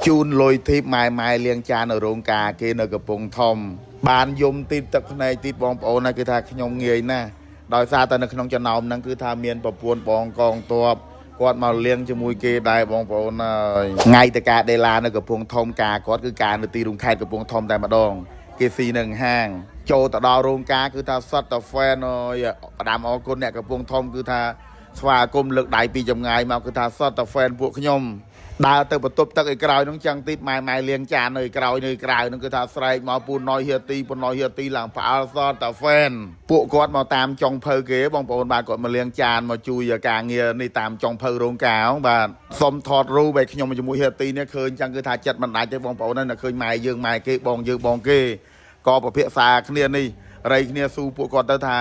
ជូនលុយធីបម៉ែម៉ែលៀងចាននៅរោងការគេនៅកំពង់ធំ បានយំទីទឹកភ្នែកទីបងប្អូនណាគឺថាខ្ញុំងាយណាស់ដោយសារតែនៅក្នុងចំណោមហ្នឹងគឺថាមានប្រពន្ធបងកងទ័ពគាត់មកលៀងជាមួយគេដែរបងប្អូនហើយថ្ងៃតកាដេឡានៅកំពង់ធំការគាត់គឺការនៅទីរួមខេត្តកំពង់ធំតែម្ដងគេស៊ីនឹងហាង ចូលទៅដល់រោងការគឺថាសត្វតាហ្វេនអើយផ្ដាំអរគុណអ្នកកំពង់ធំគឺថាស្វាគមន៍លើកដៃពីចម្ងាយមកគឺថាសត្វតាហ្វេនពួកខ្ញុំដើរទៅបន្ទប់ទឹកឯក្រោយហ្នឹងចឹងទៀតម៉ែម៉ែលៀងចាននៅក្រោយនៅក្រៅហ្នឹងគឺថាស្រែកមកពូណយហៀទីពូណយហៀទីឡើងផ្អើលសត្វតាហ្វេនពួកគាត់មកតាមចុងភៅគេបងប្អូនបាទគាត់មកលៀងចានមកជួយការងារនេះតាមចុងភៅរោងការហ្នឹងបាទសុំថតរូបឲ្យខ្ញុំជាមួយហៀទីនេះឃើញចឹងគឺថាចិត្តមិនដាច់ទេបងប្អូនណាឃើញម៉ែយើងម៉ែគេបងយើងបងគេ ក៏ពភាសាគ្នានេះរៃគ្នាស៊ូពួកគាត់ទៅថា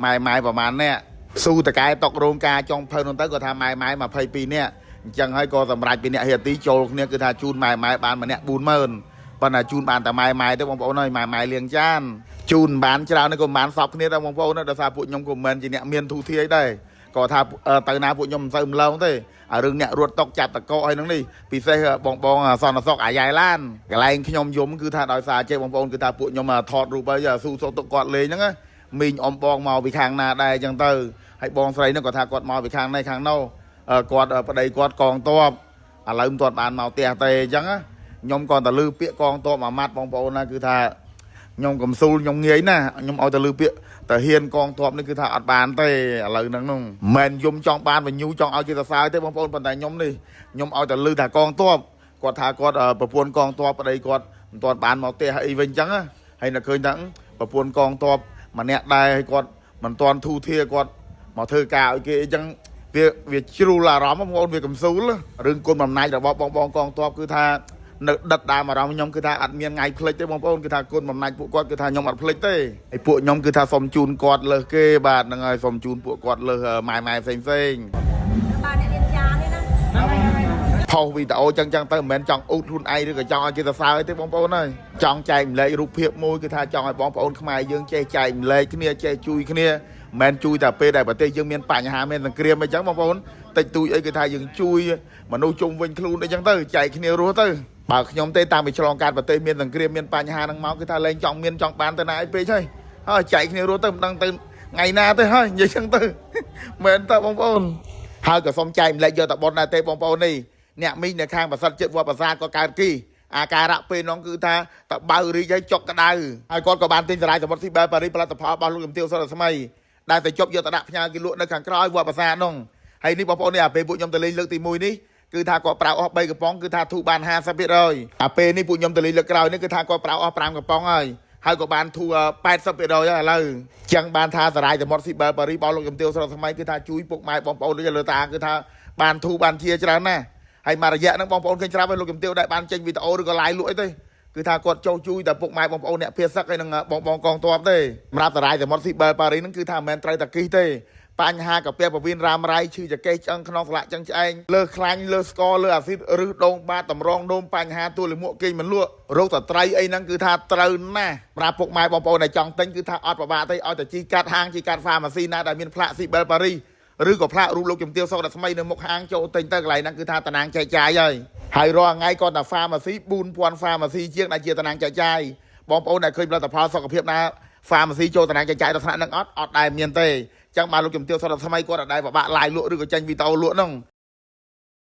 ម៉ែម៉ែប្រហែលអ្នកស៊ូតកែតុករោងការចុងភៅនោះទៅគាត់ថាម៉ែម៉ែ22នាក់អញ្ចឹងហើយក៏សម្រាប់ពីអ្នកហេទីចូលគ្នាគឺថាជូនម៉ែម៉ែបានម្នាក់40000ប៉ុន្តែជូនបានតែម៉ែម៉ែទេបងប្អូនហើយម៉ែម៉ែលៀងចានជូនបានច្រើននេះក៏មិនបានសពគ្នាដែរបងប្អូនដោយសារពួកខ្ញុំក៏មិនមែនជាអ្នកមានធូធាយដែរក៏ថាទៅណាពួកខ្ញុំមិនសូវម្លងទេអារឿងអ្នករត់តុកចាប់តកអីហ្នឹងនេះពិសេសបងបងសន្តិសុខអាយ៉ៃឡានកន្លែងខ្ញុំយំគឺថាដោយសារចេះបងប្អូនគឺថាពួកខ្ញុំថតរូបហើយស៊ូសុកទុកគាត់លេងហ្នឹងមីងអ៊ំបងមកពីខាងណាដែរអញ្ចឹងទៅហើយបងស្រីហ្នឹងក៏ថាគាត់មកពីខាងនេះខាងនោះគាត់ប្តីគាត់កងតបឥឡូវមិនទាន់បានមកផ្ទះទេអញ្ចឹងខ្ញុំគាត់តែលឺពាក្យកងតបមួយម៉ាត់បងប្អូនណាគឺថាខ្ញុំកំស៊ូលខ្ញុំងាយណាខ្ញុំឲ្យតែលឺពាក្យតែហ៊ានកងទ័ពនេះគឺថាអត់បានទេឥឡូវហ្នឹងនោះមិនយំចង់បានវញូចង់ឲ្យគេសរសើរទេបងប្អូនប៉ុន្តែខ្ញុំនេះខ្ញុំឲ្យតែលឺថាកងទ័ពគាត់ថាគាត់ប្រពន្ធកងទ័ពប្តីគាត់មិនទាន់បានមកផ្ទះអីវិញអញ្ចឹងហើយនៅឃើញថាប្រពន្ធកងទ័ពម្នាក់ដែរហើយគាត់មិនទាន់ធូធាគាត់មកធ្វើការឲ្យគេអីចឹងវាវាជ្រុលអារម្មណ៍បងប្អូនវាកំស៊ូលរឿងគុណបំណាច់របស់បងបងកងទ័ពគឺថានៅដិតដើមអារម្មណ៍ខ្ញុំគឺថាអត់មានថ្ងៃភ្លេចទេបងប្អូនគឺថាគុណបំណាច់ពួកគាត់គឺថាខ្ញុំអត់ភ្លេចទេហើយពួកខ្ញុំគឺថាសុំជូនគាត់លើសគេបាទហ្នឹងហើយសុំជូនពួកគាត់លើសម៉ែម៉ែផ្សេងផ្សេង បាទអ្នករៀនចាននេះណា ផុសវីដេអូចឹងចឹងទៅមិនមែនចង់អ៊ូតខ្លួនឯងឬក៏ចង់ឲ្យគេសរសើរទេបងប្អូនអើយចង់ចែកម្លែករូបភាពមួយគឺថាចង់ឲ្យបងប្អូនខ្មែរយើងចេះចែកម្លែកគ្នាចេះជួយគ្នាមិនមែនជួយតែពេលដែលប្រទេសយើងមានបញ្ហាមានសង្គ្រាមអីចឹងបងប្អូនតិចតួចអីគឺថាយើងជួយមនុស្សជុំវិញខ្លួនអីចឹងទៅចែកគ្នារស់ទៅបើខ្ញុំទេតាមពីឆ្លងកាត់ប្រទេសមានសង្គ្រាមមានបញ្ហាហ្នឹងមកគឺថាលែងចង់មានចង់បានទៅណាអីពេកហើយហើយចែកគ្នារស់ទៅមិនដឹងទៅថ្ងៃណាទេហើយនិយាយចឹងទៅ មែនតើបងប្អូនហើយក៏សូមចែកម្លែកយកតប៉ុនដែរទេបងប្អូននេះអ្នកមីងនៅខាងប្រសិទ្ធចិត្តវត្តប្រាសាទក៏កើតគីអាការៈពេលនោះគឺថាតបៅរីកឲ្យចុកក្តៅហើយគាត់ក៏បានទិញសរាយសមុទ្រស៊ីបែប៉ារីផលិតផលរបស់លោកជំទាវសុរស្មីដែលទៅជប់យកទៅដាក់ផ្ញើគេលក់នៅខាងក្រោយវត្តប្រាសាទនោះហើយនេះបងប្អូននេះអាពេលពួកខ្ញុំទៅលេងលើកទី1នេះគឺថាគាត់ប្រើអស់3កំប៉ុងគឺថាធូរបាន50%អាពេលនេះពួកខ្ញុំទៅលេងលើកក្រោយនេះគឺថាគាត់ប្រើអស់5កំប៉ុងហើយហើយក៏បានធូរ80%ហើយឥឡូវចឹងបានថាសរាយសមុទ្រស៊ីបែប៉ារីរបស់លោកជំទាវសុរស្មីគឺថាជួយពុកម៉ែបងប្អូនដូចលើតាគឺថាបានធូរបានជាច្រើនណាស់ហើយមួយរយៈហ្នឹងបងប្អូនឃើញស្រាប់ហើយលោកជំទាវដែលបានចេញវីដេអូឬក៏ live លក់អីទេគឺថាគាត់ចូលជួយតែពុកម៉ែបងប្អូនអ្នកភៀសសឹកហើយនឹងបងបងកងទ័ពទេសម្រាប់សរាយសមុទ្រស៊ីបែប៉ារីហ្នឹងគឺថាមិនមែនត្រូវតែគិះទេបញ្ហាកាពះពវៀនរ៉ាំរ៉ៃឈឺចកេះឆ្អឹងខ្នងស្លាកចឹងឆ្អែងលើខ្លាញ់លើស្ករលើអាស៊ីតឬដងបាតតម្រងនោមបញ្ហាទួលលាមកគេងមិនលក់រោគតត្រីអីហ្នឹងគឺថាត្រូវណាស់សម្រាប់ពុកម៉ែបងប្អូនដែលចង់ទិញគឺថាអត់ប្របាកទេឲ្យតែជីកាត់ហាងជីកាត់ហ្វាម៉ាស៊ីណាដែលមានផ្លាកស៊ីបែប៉ារីឬក៏ផ្លាករូបលោកជំទាវសុករស្មីនៅមុខហាងចូលទិញទៅកន្លែងហ្នឹងគឺថាតំណាងចែកចាយហើយហើយរាល់ថ្ងៃគាត់តែ pharmacy 4000 pharmacy ជាងដែលជាតំណាងចែកចាយបងប្អូនដែលឃើញផលិតផលសុខភាពណា pharmacy ចូលតំណាងចែកចាយដល់ថ្នាក់ហ្នឹងអត់អត់ដែលមានទេចឹងបានលោកជំទាវសុករស្មីគាត់អត់ដែលពិបាក live លក់ឬក៏ចេញវីដេអូលក់ហ្នឹង។